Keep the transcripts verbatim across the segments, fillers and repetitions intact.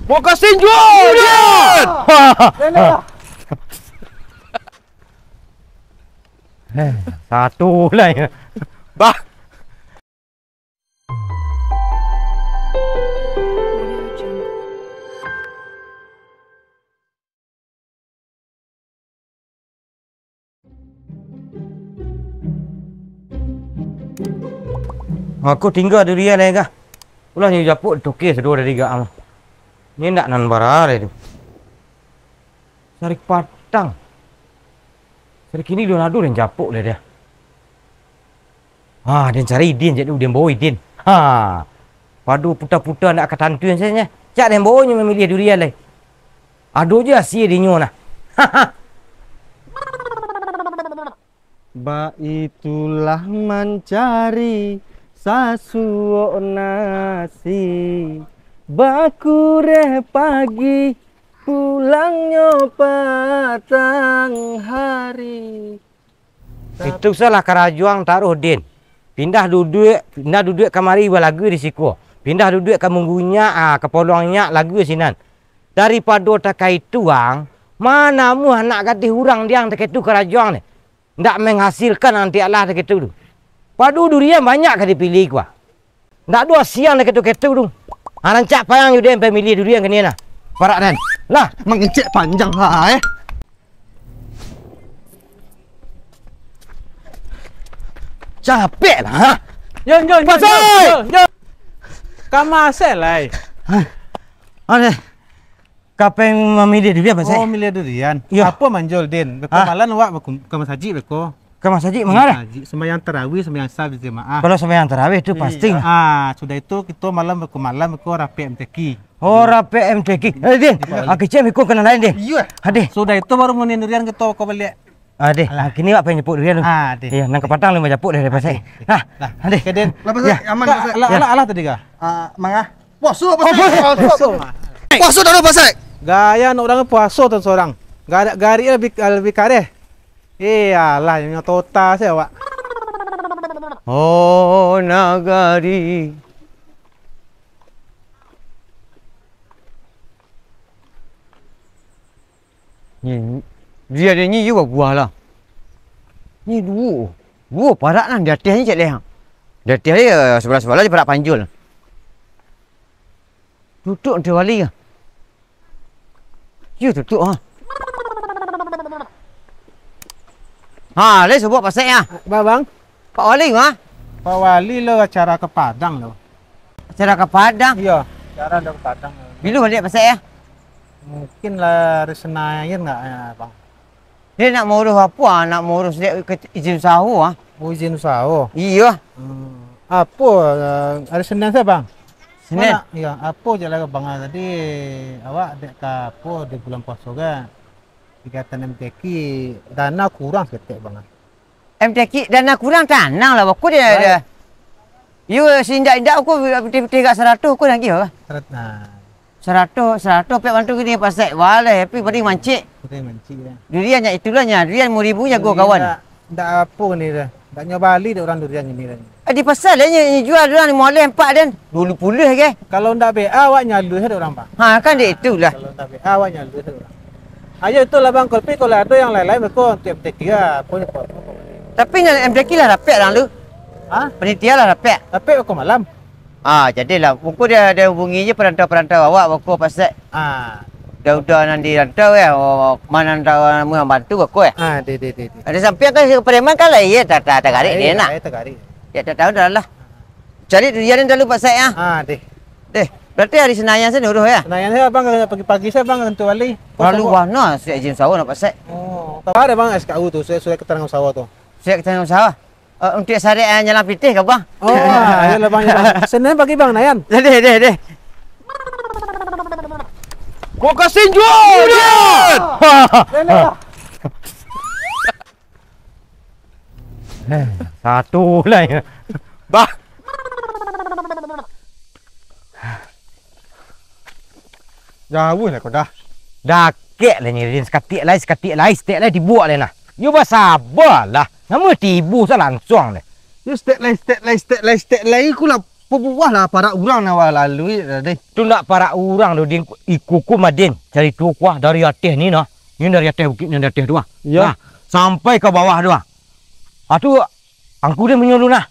Makasih juo, Din! Eh, satu lah ya. Bah. Aku tingga durian lai kah. Ulah nyo japuik toke saduo dari gak ang. Ni ndak nan bara lai tu. Sari patang. Sari kini duo nado den japuik lai dia. Ah, den cari idin, cak tu den bawa idin. Ha. Pado puta-puta ndak ka tantu sajo. Cak den bawa nyo mamiliah durian lai. Ado je asie dinyo nah. Baitulah mancari sasuok nasi, bakureh pagi, pulangnyo patang hari. Itu salah karajuang taruh, Din. Pindah duduak, pindah duduak kamari balagu di siko. Pindah duduak ka munggunyo, ah, ka poluang nyo lagu sinan. Daripado takaitu ang, ma namuah anak gadih urang diang takaitu karajuang ni. Ndak manghasilkan antiak lah takaitu tu. Pado durian banyak ka dipilih kuah. Ndak ado asie nan ketu-ketu tu. Ha, rancak payang jo den pamiliah durian kini nah. Parak den. Lah, mangecek panjang ha, eh. Capek lah, ha? Yo, yo, yo, Pasai! Yo, yo. Ka ma se lai. Ha. Ane. Ka pai mamiliah durian, Pasai. Oh, miliah durian. Iyo. Apo manjol, Din? Beko malam awak beko, ka masajik beko. Ka masajik manga? Masajik. Sumbayang tarawih, sumbayang sah bajamaah. Kalau sumbayang tarawih tu pasti. Ah, sudah itu kito malam beko, malam beko rapek M T Q. Oh, rapek M T Q. Eh, Din. Ah, kecek beko kana lain, Din. Iyo. Adeh. Sudah itu baru munian durian kito beko baliak. Adeh. Alah. Kini awak pai japuik durian tu. Ah, adeh. Iyo, nan kapatang limo japuik deh, Pasai. Adeh. Nah, adeh. Oke, Din. Lah, Pasai, aman, Pasai. Alah, alah, alah tadi kah? Ah, manga? Puaso, Pasai. Oh, puaso. Puaso. Puaso dah, Pasai. Gaya anak urang puaso tu surang. Garik-garik lebih, lebih kareh. Iyalah, yang tota se awak. Oh, nagari. Ni, dia ada ni juga buah lah. Ni duo. Duo parak nan di ateh ni cek leh. Di ateh ni, eh, sebelah-sebelah je parak panjul. Tutup nanti wali ka. Yo, tutup ha. Ha, lai subuak Pasek ha. Ba, Bang. Pak Wali ma? Pak Wali lo acara ka Padang lo. Acara ka Padang? Iyo, acara lo ka Padang. Bilo baliak Pasek ha? Mungkin lah hari Senin nggak, ya, Bang? Dia nak mauruih apo ah? Nak mauruih dek ke izin usaho ah. Oh, izin usaho? Iyo. Hmm. Apo, eh, hari Senin sajo, Bang? Senin? Iyo, apo je lah, Bang, tadi awak dek ka apo di bulan puaso kan? Kegiatan M T Q, dana kurang saketek, Bang. M T Q dana kurang, tanang lah, bako dia, dia. Iyo, si indak-indak ko pitih-pitih gak saratuih ko lagi, ha. Sarat-, nah. Saratuih, saratuih pek bantu gini, Pasek, baleh, tapi paling mancik. Paling mancik, ya. Durian nyo itulah nyo, durian limo ribu nyo go kawan. Ndak, ndak apo ni dah. Ndak nyo bali dek urang durian ini dah. Eh, di pasar lah nyo, nyo jual durian limo baleh, ampak den. Duo puluah ke? Kalau ndak B A, awak nyaluih dek urang, Bang. Ha, kan dek itulah. Kalau ndak B A, awak nyaluih dek urang. Ayo, itulah, Bang. Tapi kalau ado yang lain-lain, beko untuk M T Q lah. Apo, apo, apo. Tapi nan M T Q lah rapek lah tu. Ha? Panitia lah rapek. Rapek beko malam. Ah, jadilah. Beko dia, dia hubungi je perantau-perantau awak, beko Pasek. Ah. Udah-udah nan di rantau ya, oh, mana rantau namuah bantu beko ya. Ah, deh, deh, deh, deh. Ado sampiang kan si Pariaman kan lah, iyo, ta-, ta-, tagarik dia nak. Iyo, tagarik. Ya, tak tahu dah lah. Cari durian ni dulu, Pasek, ya. Ah, deh. Deh, berarti hari Senayan sajo uruih, ya? Senayan sajo, Bang, pagi-pagi sajo, Bang, tentu bali. Lalu wah, nah, si izin usaho nak, Pasek. Oh, kabar ada, Bang, S K U tu, surat, surat keterangan usaho tu. Surat keterangan usaho? Eh, untuk sarek, eh, nyalang pitih ka, Bang? Oh, ah, iyolah, Bang, iyolah. Senin pagi, Bang, Nayan. Deh, deh, deh. Makasih, Jun! Jun! Eh, satu lah ya. Bah. Jauah lah kau dah. Dakek lah nyo, Din. Sakatik lai, sakatik lai, saketek lai tibo lai nah. Yo basabalah. Namo tibo sa lansuang deh. Yo saketek lai, saketek lai, saketek lai, saketek lai. Ku lah Pabuah lah parak urang nan awak lalui tadi. Tu ndak parak urang tu, Din. Iko ko mah, Din, carito ko ah, dari ateh ni nah. Ni dari ateh bukik, ni dari ateh tu ah. Iyo. Nah, sampai ka bawah tu ah. Ah, tu angku den punyo tu nah.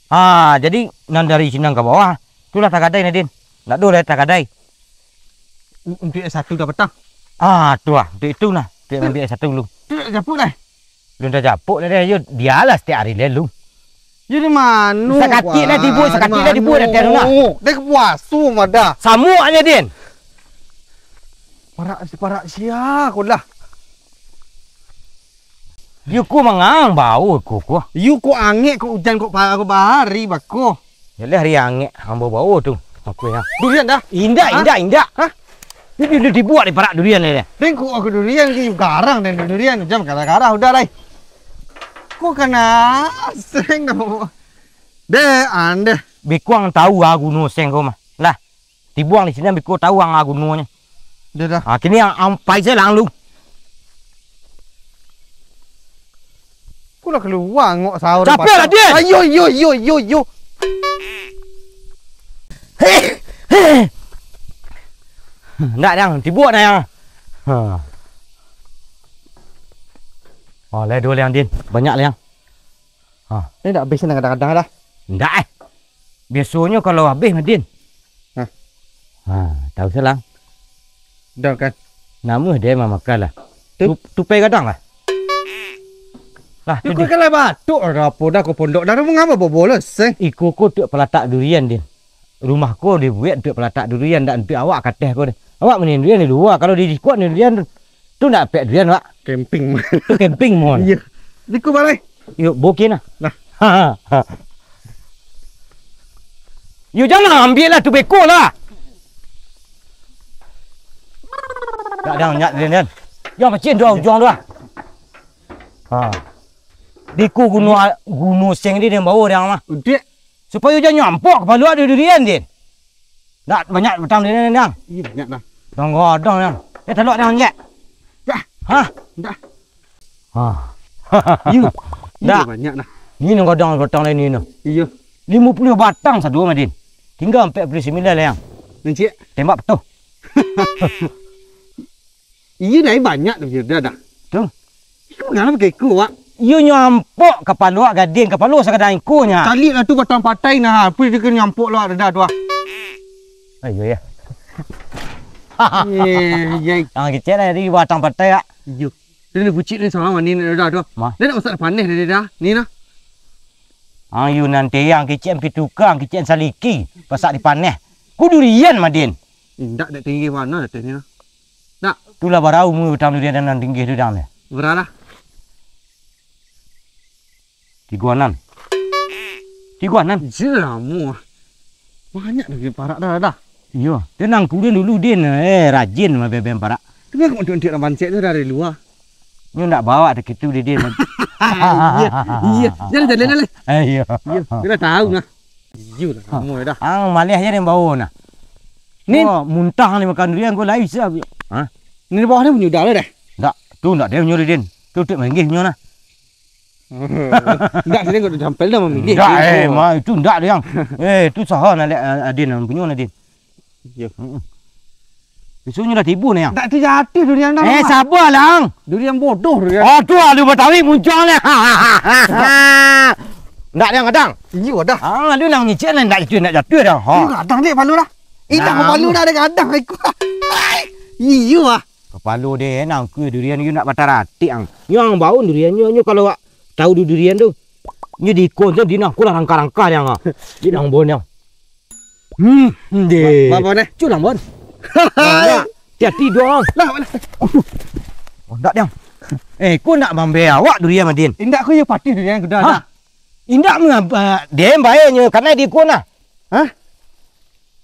Ah, jadi nan dari sinan ka bawah, tu lah tagadai nah, Din. Ndak ado lai tagadai. U-, untuak S satu dah patang. Ah, tu ah, untuak itu nah. Untuak ambiak S satu dulu. Tu ndak japuik lai. Alun tajapuk dah, yo, bialah satiok ari lalu. Yo, di mano? Sakatik lah tibo, sakatik lah tibo, dah tibo. Dek puaso mah dah. Samuaknyo, Din. Parak, parak sia ko lah. Yo ko mangang bau ko, ko. Yo ko angek, ko ujan, ko pa-, ko bahari bako. Yalah, ari angek, ambo bao tu. Aku ya. Durian dah? Indak, Hah? Indak, indak. Hah? Ni dulu dibuek di parak durian ni. Ringkuk aku durian, ki garang dan durian. Jam garah-garah udah lai. Ko kana seng dah. Deh, andeh. Bikuang tahu ah guno seng ko mah. Lah, tibuang di sini biko tahu ang ah gunonyo. Dah, dah. Ah, kini ang, ang pai sajo lah lu. Ko lah kalua angok sahur. Capek lah, Din. Ayo, yo, yo, yo, yo. Ndak, Dang. Tibuak dah, Yang. Ha. Oh, lai duo, Yang, Din. Banyak, Yang. Ha. Ni ndak habis ni kadang-kadang dah. Ndak, eh. Biasonyo kalau habis, Madin. Hah? Ha, tahu salang. Dah kan? Namo dia mamakai lah. Tu? Tu-, tupai gadang lah. Lah, tu tu kau dia. Kalau batuk ada apa dah kau pondok dah, mangapa bobolos, eh? Iko ko tuak palatak durian, Din. Rumah ko dibuek tuak palatak durian, ndak tuak awak kateh ko deh. Awak manin durian di lua, kalau di dikuak ni durian tu ndak pek durian, Wak. Camping. Tu camping, mon. Iya. Di ko balai. Yuk, bokin lah. Nah. Yo, janlah ambiak lah tu beko lah. Dak ada nyak, Din, Din. Yang pacin tu, ujuang tu lah. Ha. Di ko guno, guno seng di, Din, bawa dia mah. Udik. Supayo jan nyampok kapalo ado durian, Din. Dak banyak batang durian, Dang. Iya, banyak dah. Dang gadang, Dang. Eh, talok, Dang, je. Dah. Hah? Dah. Hah. Iya. Dah. Iya, banyak dah. Ni nan gadang batang lain ni, nah. Iya. Limo puluah batang sado, Madin. Tingga ampek puluah sambilan lah, Yang. Nan ciek? Tembak petuh. Iya, dah banyak tu, dah, dah. Tu. Iko mangana pakai iko, Wak? Iyo nyampok kapalo Wak gadin, kapalo sakadang iko nya. Caliak lah tu batang patai nah, apa dia kena nyampok lah dah tu, ah. Ayo, ya. Eh, iya. Yang kecil lah, jadi batang patai, Wak. Iyo. Dia ni bucik ni sama ni, dah, dah. Mah. Dia nak masak paneh dah, dah, dah. Ni nah. Ayo nanti yang kecil pitukang, kecil saliki, pasak di paneh. Ku durian, Madin. Indak, dek tinggi mana dah ni nah. Nak. Tulah barau mu batang durian nan tinggi tu, Dang, ni. Bara lah. Tigo anam. Tigo anam. Iyo lah, mu. Banyak dah parak dah, dah. Iyo. Tenang, ku dulu, Din. Eh, rajin mah beben parak. Tu kan untuk-untuk orang bansek tu dari luar. Nyo ndak bawa dah kitu, Din. Iya, iya. Jalan, jalan, jalan. Eh, iyo. Iya, dia dah tahu nah. Iyo lah, kamu dah. Ang maleh je yang bawa nah. Nin. Oh, muntah ni makan durian, kau lai siap. Hah? Ni di bawah ni punyo dah lah dah. Ndak, tu ndak dia punyo, Din. Tu tuk manggih punyo nah. Ndak, sini kau dah sampai dah mamilih. Ndak, eh, ma, itu ndak dia yang. Eh, tu saha nak lihat, ah, Din punyo nah, Din. Iyo. Heeh. Biasonyo lah tibo ni, Yang. Ndak tu jatuh durian dah. Eh, sabar lah, Ang. Durian bodoh durian. Oh, tu alu batawi muncul ni. Ndak, Yang, gadang. Iyo, dah. Ah, alu nang ngicik lah, ndak jatuh, ndak jatuh dah. Ha. Iyo, gadang dek palu dah. Indak. Nah, palu dah ada gadang ikut. Iyo, ah. Kapalo deh, nang ke durian, iyo nak bataratik, Ang. Nyo, Ang, baun durian nyo, nyo kalau wak tahu du-, durian tu. Nyo di ikon tu, di nang kulah rangka-rangka dia, Ang. Di nang bon, Yang. Hmm, deh. Ba-, ba-, ba-, neh? Culang, Bon. Hai. Hati-hati dong. Lah, lah. Aduh. Oh, ndak, Dang. Eh, ko nak mambe awak durian, Madin? Indak, ko yo patih durian kuda. Hah? Dah. Indak mengapa, dem bae nyo, kana di ko nah. Hah?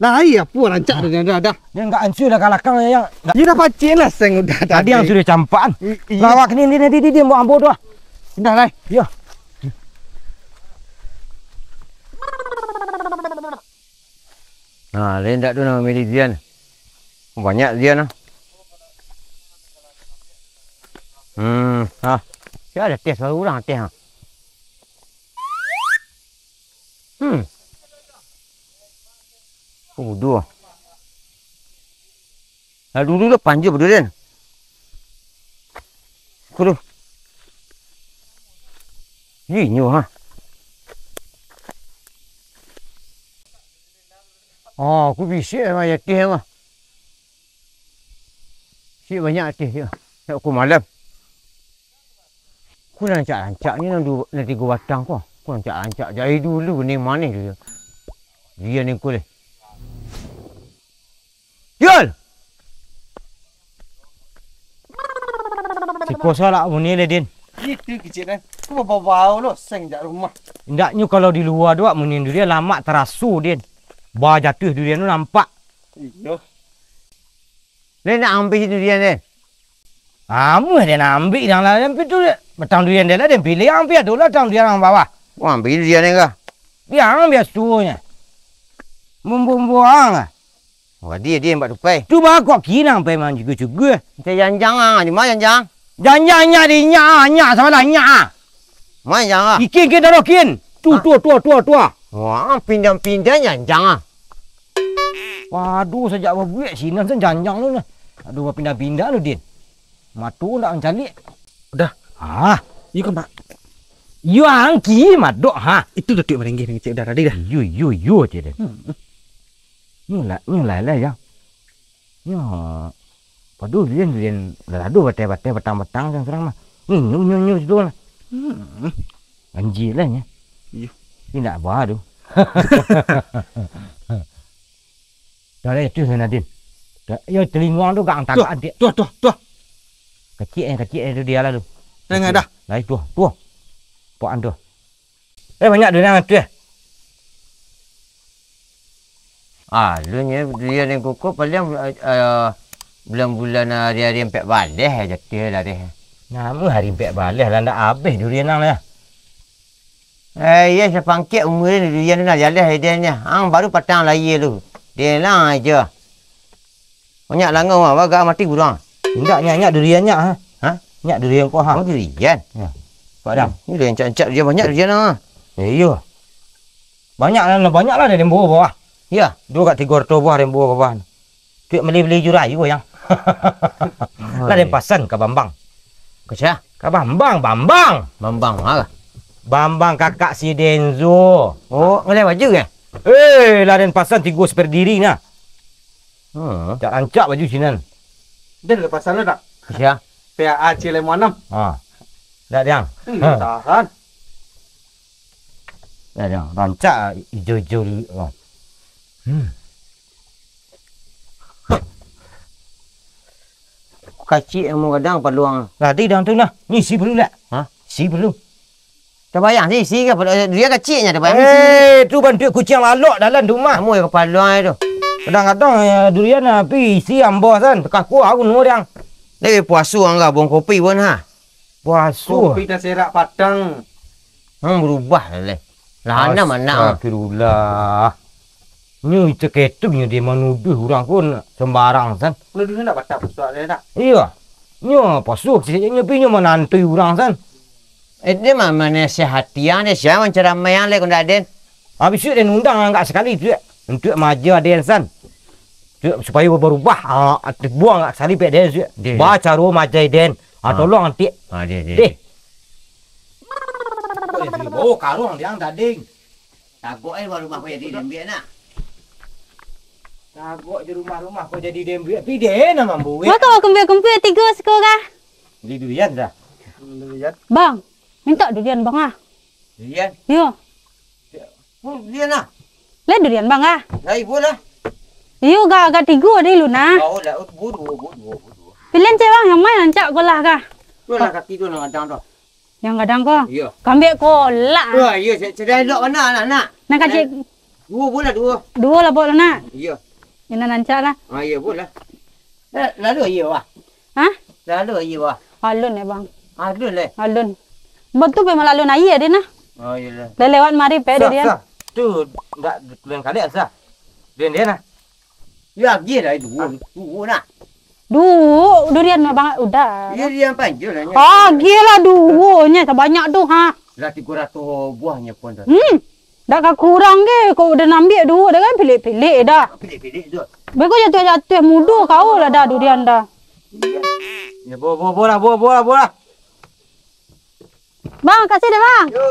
Lah, ai, apo rancak dah, dah, dah. Dia enggak ansur dah kalakang, yang. Yo dah pacik lah, seng udah tadi. Tadi yang sudah campakan. I-, iya. Lawak ni, ni, ni, ni, dia mau ambo tu ah. Indah, lai. Yo. Nah, lain tak tu nama milih Zian. Banyak Zian ah. Hmm, ah. Sia ado teh, baru urang teh ah. Hmm. Udah. Lah dulu lah panjang berdurian. Kudu. Inyo ha. Oh, aku bisi mah yatih mah. Sik banyak yatih sik. Nak aku malam. Ku rancak-rancaknyo nan du-, nan tigo batang ko. Ku rancak-rancak dari dulu ni maneh tu. Dia ni kulih. Yul! Siko salak muni le, Din. Itu kecil kan. Ku bau-bau lo seng jak rumah. Indaknyo kalau di lua tu, wak, muni durian lamak taraso, Din. Ba jatuah durian tu nampak. Iyo. Le nak ambiak durian, Din. Amuah den ambiak dang lah, den pitu batang durian den lah, den pilih ang piatu lah batang durian ang bawah. Wah, ambiak durian den kah? Biang biasonyo. Mumbuang-buang lah. Wah, dia, dia yang buat tupai. Tu bakok kinang pai mancugu-cugu. Macam janjang ah, di mana janjang? Janjang nyak di nyak ah, nyak sabalah nyak ah. Mana janjang ah? Ikin, kin, taruh kin. Tu, tu, tu, tu, tu. Wah, pindah-pindah janjang ah. Waduh, sajak babuek sinan sen janjang lu nah. Aduh, bapindah-pindah lu, Din. Mato ndak mancaliak. Udah. Hah? Iyo kan, Pak? Iyo angki madok, ha. Itu Datuak Maringgih mangecek udah tadi dah. Iyo, iyo, iyo, cek Din. Hmm. Nyo lah, nyo lah, lah, ya. Nyo. Padulian, dulian, lah ado bateh-bateh, batang-batang, surang-surang mah. Nyo, nyo, nyo, nyo, situ lah. Hmm. Anjir lah, nyo. Iyo. Indak ba tu. Dah lah, itu Zainadin. Dah, yo, telinguang tu gak antagak adik. Tuh, tuh, tuh. Kecik eh, kecik eh, tu dia lah tu. Tengah dah. Lah, itu, tuh. Pokan tu. Eh, banyak duit yang tu eh. Alun nyo, durian yang kukuh paling, eh, bulan-bulan hari-hari ampek baleh aja jatuah lah deh. Namun hari ampek baleh lah ndak habis durian nang lah. Eh, iyo, sapangkek umua durian tu nah, jaleh deh nyo. Ang baru patang lahia lu. Deh lah aja. Banyak langau ah, bagak mati gurang. Indak, nyak, nyak durian nyak, ha? Ha? Nyak durian ko, ha? Oh, durian? Ya. Pak Dang. Ni durian cak-cak, durian banyak durian ah. Eh, iyo. Banyak lah, banyak lah dari bawah. Ya. Dua kat tiga ratus buah dari bawah. Tu beli-beli jurayu yang. Lah den pasan ka Bambang. Ka sia? Ka Bambang, Bambang. Bambang, ha? Bambang kakak si Denzo. Oh, ngalih baju ke? Eh, lah den pasan tigo spare diri nah. Hmm. Cak rancak baju sinan. Den lah pasang lah, Dak? Sia? P A A C limo anam. Ha. Dak, Diang? Hmm, ha. Tahan. Dak, Diang. Rancak ijo-ijo dulu. Oh. Hmm. Kacik yang mau kadang paluang. Tadi dah tu nah. Ni isi perlu dak? Ha? Isi perlu. Tabayang sih, isi ka, dia kaciknya, tabayang isi. Eh, tu bantuak kuciang lalok dalam rumah. Kamu yang kepala tu. Kadang-kadang, eh, durian, eh, tapi isi ambo san. Tekaku aku nunggu diang. Dia puasu angga bong kopi pun, ha? Puasu. Kopi dah serak patang. Hmm, berubah lah, leh. Lah, anam anak. Astagfirullah. Nyo itu ketuk nyo dia manuduh urang ko sembarang san. Manuduh ndak patah pusuak dia dak? Iyo. Nyo pasuak sih nyo pi nyo manantui urang san. Eh, dia mah manasihati ang, dia sia mancaramai ang leh ko ndak den. Habis tu den undang angkak sakali tu, untuak maaja den san. Tu supayo barubah, ah, buang angkak sakali pek den tu. Deh, deh. Ba caro maajai den. Ah, ah, tolong antik. Ah, deh, deh. Deh. Oh, karuang diang tading. Tagok eh, rumah ko jadi diambiak nak. Tagok di rumah-rumah ko jadi diambiak. Pide nama buek. Mako kempil-kempil tigo siko kah? Beli durian dah. Durian. Bang, minta durian bang ah. Durian? Yo. Oh, durian lah. Lah durian bang ah. Lah ibu lah. Iyo, gak, gak tigo deh lu nah. Oh, lah, oh, bodoh, bodoh, bodoh. Pilihan cewek bang, yang mana rancak ko lah kah? Tu lah kaki tu nak gadang tu. Yang gadang ko? Iyo. Kambiak kolak. Wah, iyo, sa-, sadang elok bana lah, nak. Nak kacik. Eh, duo bolah, duo. Duo lah, Bok, nak. Iyo. Ina rancak lah. Ah, iyo, bolah. Eh, lalu iyo, wah. Hah? Lalu iyo, wah. Alun, eh, Bang. Alun, eh? Alun. Bok tu memang alun aia dia, nah. Oh, iyo lah. Dah lewat mari, pe, sah, durian. Sah. Tu, ndak tulen kalian, sah. Durian dia, nah. Ya, agiah lah, duo, duo, nah. Duo, durian abang udah. Iya, dia yang panjang lah, nya. Ah, agiah lah duo nya, sabanyak tu, ha. Lah tigo ratus buahnyo pun tu. Hmm. Dak ka kurang ge, kok udah nambiak duo dah kan, pilih-pilih dah. Pilih-pilih tu. Beko jatuah-jatuah mudo kau lah dah durian dah. Iyo. Ya, bo, bo, bo lah, bo, bo lah, bo lah. Bang, kasih deh, Bang. Yo.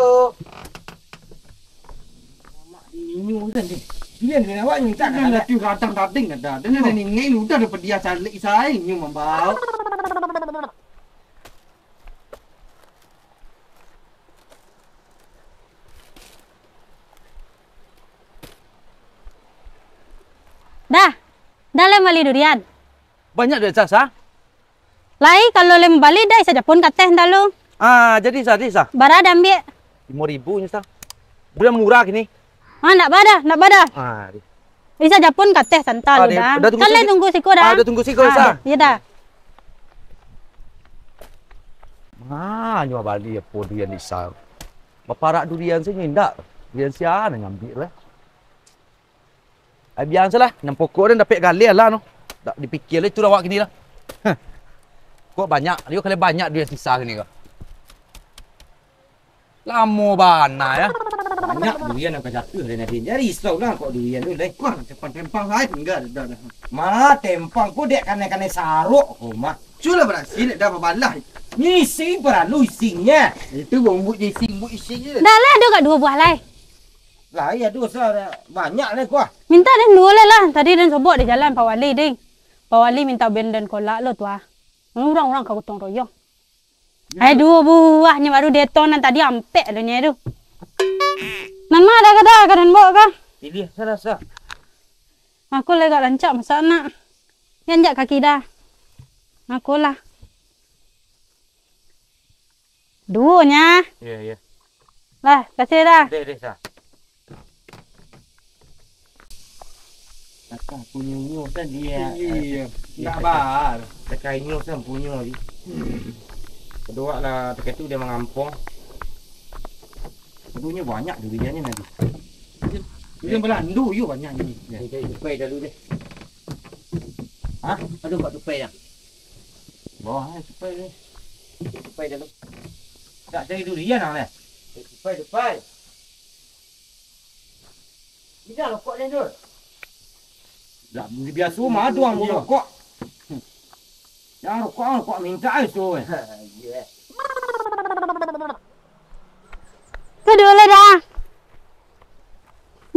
Inyo kan deh. Dia ni awak ni tak ada. Dah tu radang dading dah. Dia ni ngai udah dah pediah calik isai inyo mambao. Dah, dah lai mambali durian. Banyak duit, Sa, Sa? Lai, kalau lai mambali, dah Isa japun ka ateh santa lu. Ah, jadi, Sa, jadi, Sa. Bara dah ambiak? Limo ribu nyo, Sa. Durian murah kini. Ah, ndak ba dah, ndak ba dah. Ah, di. Isa japun ka ateh santa lu dah. Kan lai tunggu siko dah. Ah, dah tunggu siko, Sa. Iyo dah. Ma nyo bali apo durian Isa? Baparak durian sajo indak. Durian sia nan ngambiak lah. Ai, biasolah, nan pokok den dapek galeh lah no. Dak dipikia lai tu awak kini lah. Heh. Kok banyak, dio kali banyak duit sisa kini ko. Lamo bana yo. Banyak durian nan ka jatuah dari nadin. Jadi risau lah kok durian tu lai. Wah, tempang-tempang lai tinggal dah dah. Ma tempang ko dek kanai-kanai sarok ko mah. Culah barasih dek dah babalah. Isi paralu isinyo. Itu bumbuk je isi, bumbuk isi je. Dah lah, ado ka duo buah lai. Lai ado sa banyak lai kuah. Mintak den duo lai lah. Tadi den sobok di jalan Pak Wali ding. Pak Wali mintak ben den kolak lo tu ah. Urang-urang ka gotong royong. Ai duo buah nyo baru dietong nan tadi ampek lo nyo tu. Nan ma ado ka dah ka den bok ka? Pilih salah sa. Aku lai agak rancak masak nak. Nyo anjak kaki dah. Aku lah. Duo nya. Iyo, iyo. Lah, kasih dah. Deh, deh, sa. Takah punyo-nyo kan dia. Iyo, eh, ndak bar. Takah inyo kan punyo di. Hmm. Kedua lah, takah tu dia mangampong. Kedonyo banyak duriannyo nanti. Durian Belando yo banyak ni. Ya. Kita tupai dulu deh. Hah? Aduh, buat tupai dah. Bawah ni tupai ni. Tupai dulu. Tak cari durian lah ni. Eh, tupai, tupai. Ini rokok ni, Dul. Dah, biaso mah doang rokok. Yang rokok, rokok minta ai so, eh. Iyo. Kaduo lah dah.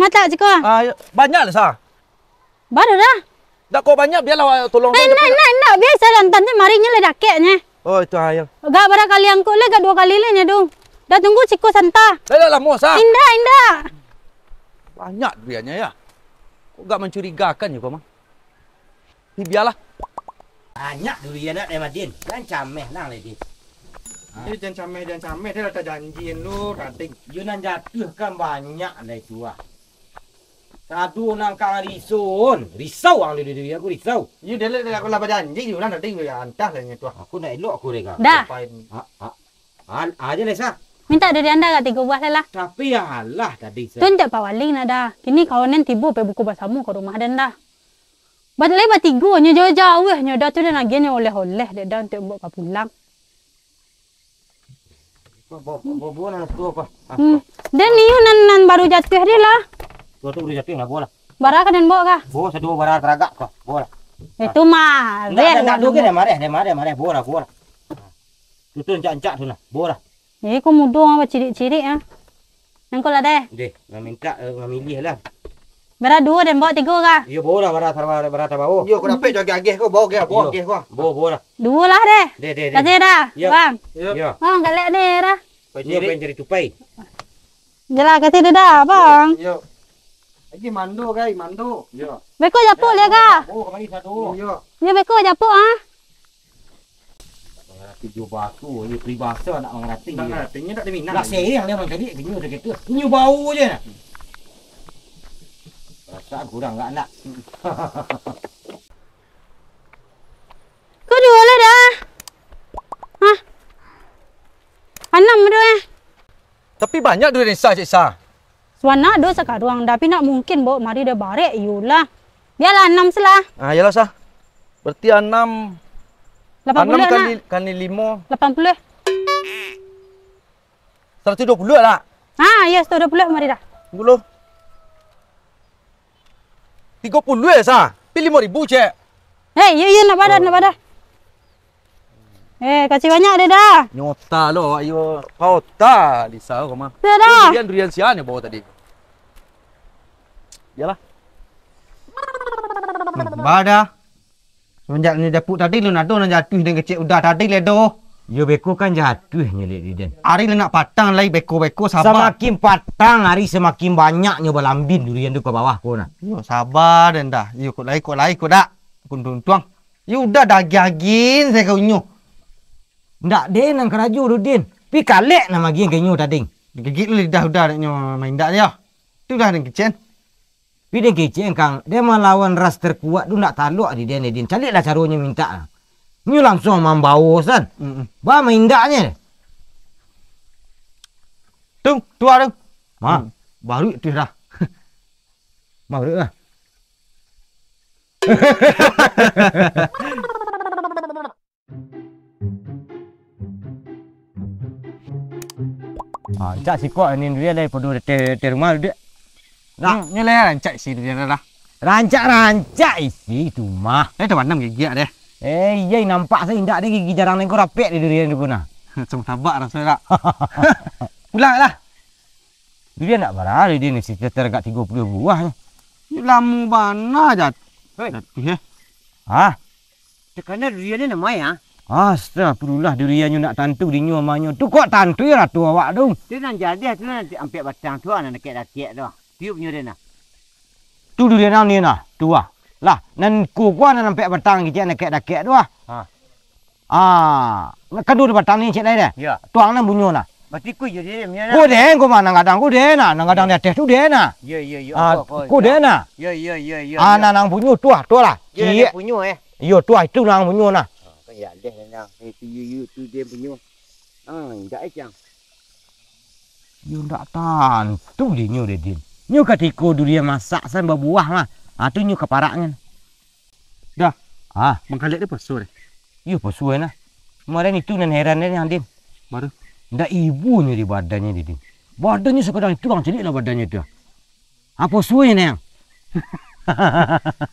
Matak siko. Ah, yo. Banyak lah, sa. Baru dah. Dak kok banyak, bialah awak tolong. Eh, indak, indak, indak. Biaso lah, ntan tu mari nyo lah dakek nyo. Oh, itu ayo. Gak bara kali angkuk lah, gak duo kali lah nyo tu. Dah tunggu siko santa. Dah, dah lamo, sa. Indak, indak. Banyak duriannyo, yo. Kok gak mancurigakan yo, kau mah. Tapi bialah. Banyak durian nak, Madin. Jan cameh nang lai, Din. Ha. Iyo, jan cameh, jan cameh. Dah lah tajanjian lu, tadi. Yo nan jatuah kan banyak lai tu, ah. Sado nang ka riso, risau ang dulu, dulu, aku risau. Iyo, dah lah, dah lah, aku lah bajanji, yo lah, nanti yo antah lah nyo tu, ah. Aku nak elok aku deh, Kak. Dah. Apain? Ha, ha. Al-, aja lah, Sa. Mintak dari anda agak tigo buah lah, lah. Tapi yo alah tadi, Sa. Tu ndak Pak Wali nak dah. Kini kawan nan tibo pai buko basamo ka rumah den dah. Bat lai batigo nyo jauah-jauah nyo dah tu, den agiah nyo oleh-oleh dek dah untuak mbok ka pulang. Bo, bo, bo, bo, nan tu apa? Ah, hmm. Den iyo nan, nan baru jatuah di lah. Tu, tu baru jatuah lah, bo lah. Bara ka den bawa kah? Bo, sado bara taragak tu, bo lah. Itu mah, ndak, ndak, ndak, tu kan, marah, dia marah, marah, bo lah, bo lah. Tu, tu, encak-encak tu nah, bo lah. Eh, ko mudo ah, bacirik-cirik ah. Nangko lah deh. Deh, mamintak, eh, mamilih lah. Bara duo den bawa tigo kah? Iyo, bawa lah, bara, bara, bara tabawa. Iyo, ko dapek jo ageh-ageh ko, bawa ageh, bawa ageh ko. Bawa, bawa lah. Duo lah deh. Deh, deh, deh. Kasih dah, Bang. Iyo. Iyo. Bang, galak deh dah. Iyo, pengen cari tupai. Jelah, kasih deh dah, Bang. Iyo. Lagi mando, gai, mando. Iyo. Beko japuk dia kah? Oh, kemari satu. Iyo. Iyo, beko japuk ah. Mangarati jo baso, iyo peribahasa nak mangarati. Nak mangarati, inyo tak diminang. Lah, sayang dia mancari, inyo dah gitu. Inyo bau je. Perasaan kurang enggak nak. Ko duo lah dah. Hah? Anam tu eh. Tapi banyak duit Sa, Cik Sa. Suanak do sakaruang, tapi nak mungkin bawa mari dah barek, iyolah. Biarlah anam selah. Ah, iyalah, Sa. Berarti anam, lapan puluh anam kali, nak. Kali limo. Lapan puluh. Saratus duo puluh lah. Ah, iya, saratus duo puluh mari dah. Gulo. Tigo puluah ya, Sa? Pi limo ribu, cek. Hei, iyo, iyo, nak bada, nak bada. Eh, kasih banyak deh dah. Nyota lo, ayo. Paota, Lisa, kau mah. Sudah dah. Durian, durian sia ni bawa tadi. Iyalah. Bada. Semenjak ni dapuk tadi, lu nado nan jatuah dan kecek udah tadi ledo. Yo, beko kan jatuah nyo, Lek Diden. Ari lah nak patang lai, beko-beko, sabar. Samakin patang ari, samakin banyak nyo balambin durian tu ka bawah ko nah. Yo, sabar den dah. Yo, kok lai, kok lai, kok dak. Kun tuntuang. Yo udah dah, agiah-agiah sajo ka inyo. Ndak den nan karajo tu, Din. Pi kalek nan magiah ka inyo tadi. Digigik lu lidah udah, nak nyo main dak yo. Tu dah den kecek. Pi den kecek, Kang, den malawan ras terkuat tu ndak talok di den, Din. Caliaklah caronyo mintak. Nyo langsuang mambawo san. Mm-mm. Ba maindaknyo. Tu, tuah tu. Ma? Hmm. Baru itu dah. Baru lah. Ah, rancak siko ni durian daripado ateh, ateh rumah, Dek. Nah. Hmm, nyo lah rancak isi durian dah. Rancak-rancak isi tu mah. Eh, tabanam gigiak deh. Eh, iyo, nampak sajo indak deh, gigi jarang nengko rapek di durian tu punah. Macam tabak raso dak. Pulang lah. Durian ndak bara, durian ni sekitar agak tigo puluah buah ni. Ni lamo bana jat-, Hei. Jatuah, eh. Hah? Takana durian ni namai, ah. Astagfirullah, durian nyo ndak tantu dinyo amanyo. Tu kok tantu yo lah tu awak tu. Tu nan jadeh tu nan ampek batang tu, ah, nan dakek-dakek tu. Tiup nyo den nah. Tu durian nan ni nah, tu ah. Lah, nan ko kuah nan ampek batang kecek dakek-dakek tu ah. Ha. Ah, kaduo di batang ni cek lai deh. Ya. Tuang nan bunyo nah. Berarti ko je dia punya nah. Ko den, ko mah nan gadang ko den nah, nan gadang di ateh tu den nah. Ya, ya, ya. Ah, ko, ko, ko ya. Den nah. Ya, ya, ya, ya, ah, ya. Nan, nan bunyo tu ah, tu lah. Ya, ciek. Dia punyo, eh. Iyo, tu ah, itu nan bunyo nah. Ah, kan ya deh nan itu, yo, yo, tu dia punyo. Ah, indak eh, Cang. Yo ndak tantu dinyo deh, Din. Nyo katiko durian masak san babuah mah. Ah, tu nyo kaparak nian. Dah. Ah. Mangkalek dia poso deh. Iyo, poso nah. Kemarin itu nan heran deh, Din. Baru. Ndak ibunyo di badannyo deh, Din. Badannyo sakadang itu, urang caliak lah badannyo tu. Apo suai, Neng?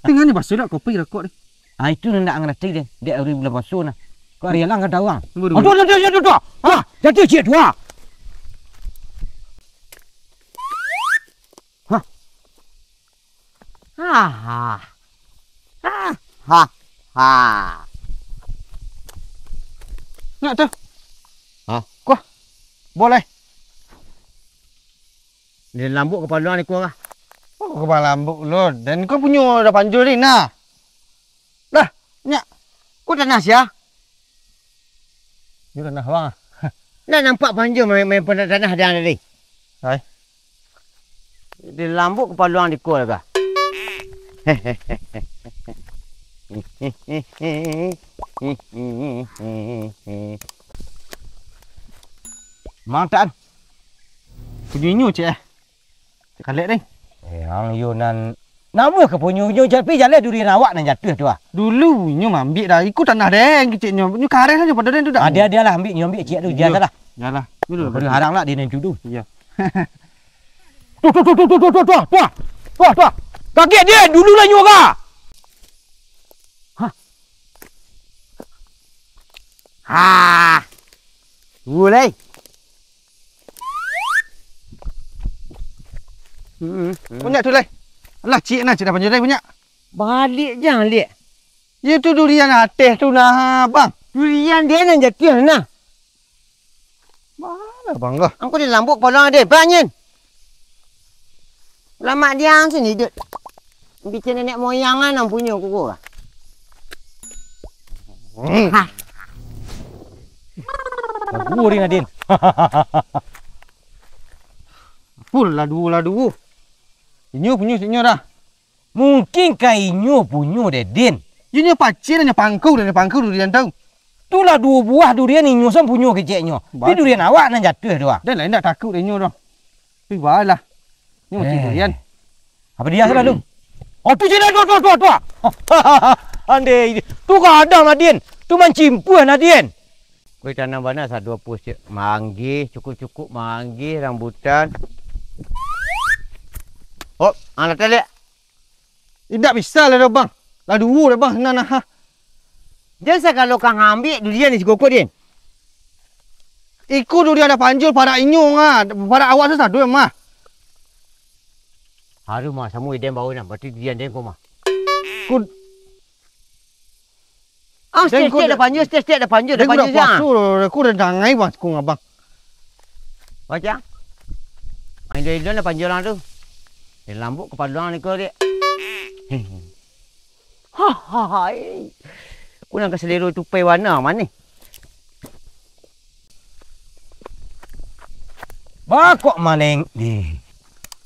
Tengah ni baso dak kopi rokok ni? Ah, itu nan ndak ngarati deh. Dek ari bulan puaso nah. Kok ari alang kada urang? Aduh, aduh, aduh, aduh, aduh. Ah, jatuh ciek tu ah. Hah. Ah. Ah, ha, ha. Nak tu. Hah? Kuah. Boleh. Dia lambuk kepala ni kuah kah? Oh, kepala lambuk lo. Dan kau punyo dah panjul ni nah. Lah, nyak. Kau tanah sia? Yo tanah bang. Nak nampak panjang main, main tanah dah tadi. Hai. Di lambuk kepala di kol kah? Mantap. Punyo inyo cek eh. Cek kalek deh. Eh, ang yo nan namuah ka punyo inyo, tapi jaleh durian awak nan jatuah tu ah. Dulu inyo mambiak dah, iko tanah deh keceknyo. Inyo kareh lah nyo pado deh tu dah. Ada-ada lah ambiak nyo ambiak ciek tu, jan salah. Yalah. Dulu. Baru harang lah dia nan tu. Iya. Tuh, tuh, tuh. Tuh, tuh. Kaget dia, dulu lah nyo ka. Hah. Hah. Dulu lai. Hmm. Punyo tu lai. Alah, ciek nah, ciek dah panjang lai punyo. Baliak jan, Liak. Yo tu durian ateh tu nah, bang. Durian dia nan jatuah nah. Mana bang kah? Angku di lambuk polong dia, bang nyen. Lamak dia sini dek. Bikin nenek moyang an ang punyo kuku. Hmm. Hah. Bagus ni Nadin. Full lah duo lah duo. Inyo punyo inyo dah. Mungkin ka inyo punyo deh, Din. Inyo pacik lah, inyo pangku dah, inyo pangku durian tu. Tu lah duo buah durian inyo san punyo keceknyo. Tapi durian awak nan jatuah tu ah. Dan lah indak takut inyo tu. Tapi bae lah. Inyo mati durian. Apa dia salah tu? Oh, tu je dah, tu, tu, tu, tu. Andai, tu gadang Nadin. Tu mancimpuah Nadin. Kuih tanam bana sado pus cek. Manggih, cukup-cukup manggih rambutan. Hop, ah, latih, Dek. Indak bisa lah doh, Bang. Lah duo dah, Bang, sinan nah. Jan sagalo ka ngambiak durian di sikokok, Din. Iko durian dah panjul, parak inyo, ah. Parak awak tu sado, mah. Aduh, mah, samo iden bawa nah. Berarti durian den ko, mah. Ku Ah, den ko stek-stek dah, dah panjul, stek-stek dah panjul, dah den ko panjul dah siang. Puaso, aku dah dangai, Bang, sikung abang. Baca. Indo-indo dah panjul lah tu. Di lambuk kapaluang ni ko, Dek. Hahai. Aku nan ka selero tupai warna manih. Bakok maleng. Eh.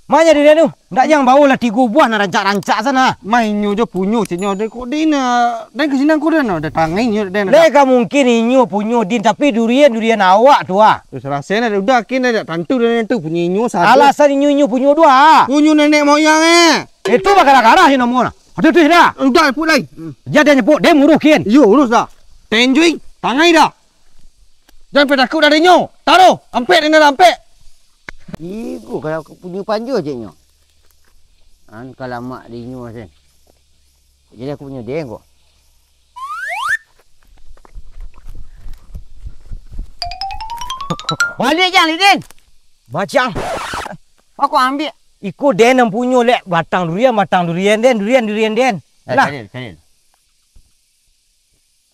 Manya durian tu? Ndak jan bawo lah tigo buah nan rancak-rancak sana. Mah inyo jo punyo, ceknyo. Den kok den, den ka sinan ko den, dah tangai inyo den. Lai ka mungkin inyo punyo, Din, tapi durian, durian awak tu, ah. Tu sarasai nah, udah, kin dah tantu durian tu punyo inyo sado. Alasan inyo, inyo punyo duo, ah. Punyo nenek moyang, eh. Itu bagara-gara si namo nah. Aduh, tu dah. Udah, puk lai. Jadi nyepuk, dia muruh kin. Iyo, urus dah. Tenjui, tangai dah. Jan pai takuik dari inyo. Taruh, ampek di dalam ampek. Iku kalau aku punyo panjul ceknyo. An ka lamak di inyo sen. Jadi aku punyo den ko. Baliak jan, Lidin. Bacang. Aku ambiak. Iko den nan punyo lek batang durian, batang durian den, durian, durian den. Eh, lah. Cari, cari.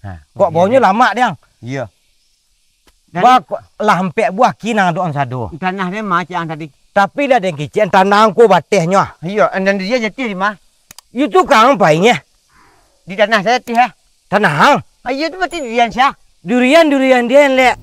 Ha, kok bawonyo lamak, Diang? Iyo. Ba, kok lah ampek buah kinang dok ang sado. Tanah den mah, cek ang tadi. Tapi lah den kicek tanah ang ko batehnyo. Iyo, andan dia jatih di mah. Itu kang paingnyo. Di tanah saya tih, ha. Tanah ang? Ah, iyo tu berarti durian sia? Durian, durian den, lek.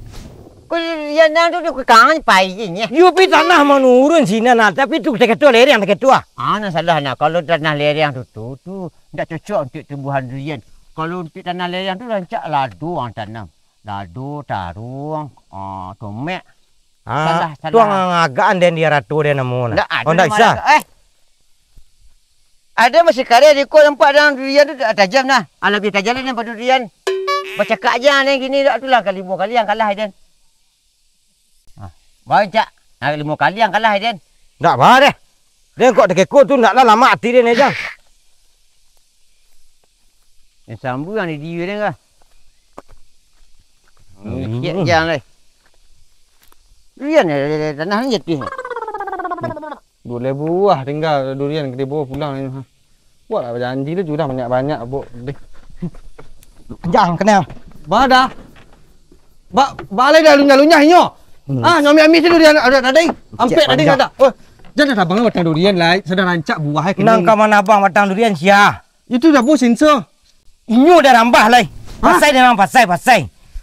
Kok durian ang tu, tu kangan pai je, nyeh. Yo, pi tanah manurun sinan, nah. Tapi tu taketu lereng, taketu, ah. Ah, nan salah, nah. Kalau tanah lereng tu, tu, tu. Ndak cocok untuak tumbuhan durian. Kalau untuak tanah lereng tu rancak lado ang tanam. Lado, taruang, ah, tomek. Ah, salah, tu salah. Ang agak-an den di arato den namo nah. Ndak ado. Oh, ndak bisa. Eh. Ado masih kareh di ko nampak dalam durian tu tajam nah. Ah, labiah tajam den pado durian. Bacakak aja den kini dak tu lah kali duo kali ang kalah den. Ah, bancak. Nah, limo kali ang kalah, Den. Ndak ba deh. Den kok takeko tu ndak lah lamak ati den, Jang. Yang sambuang di dia, Den, kah? Hmm. Cek Jang, eh. Durian, eh, tanah ni jatuh. Duo buah tingga durian ka dibawo pulang ni. Buatlah bajanji tu sudah banyak-banyak, Buk. Deh. Jang, kenal. Ba dah. Ba, balai dah lunyah-lunyah inyo. Hmm. Ah, nyo ambiak-ambiak tu durian ado tadi. Ampek tadi dah. Oh, jan dah tabang batang durian lai, sadang rancak buah eh. Nan ka manabang batang durian sia? Itu dah bos sensa. Inyo dah rambah lai. Hah? Pasai dah, pasai, pasai.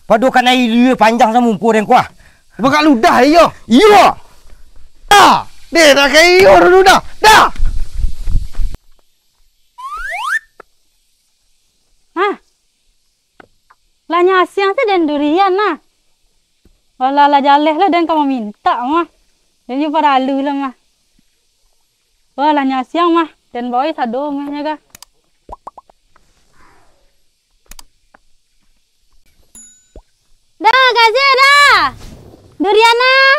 Pado kanai lua panjang samo muko den kuah. Bagak ludah iyo. Iyo. Dah. Deh, dah kayo dulu dah. Dah. Hah? Lah nyasiang se den durian nah. Walah lah jaleh lah den ka mamintak mah. Den jo paralu lah mah. Wah, lah nyasiang mah. Den bawai sado mah nyo ka. Dah, gaje dah. Durian nah.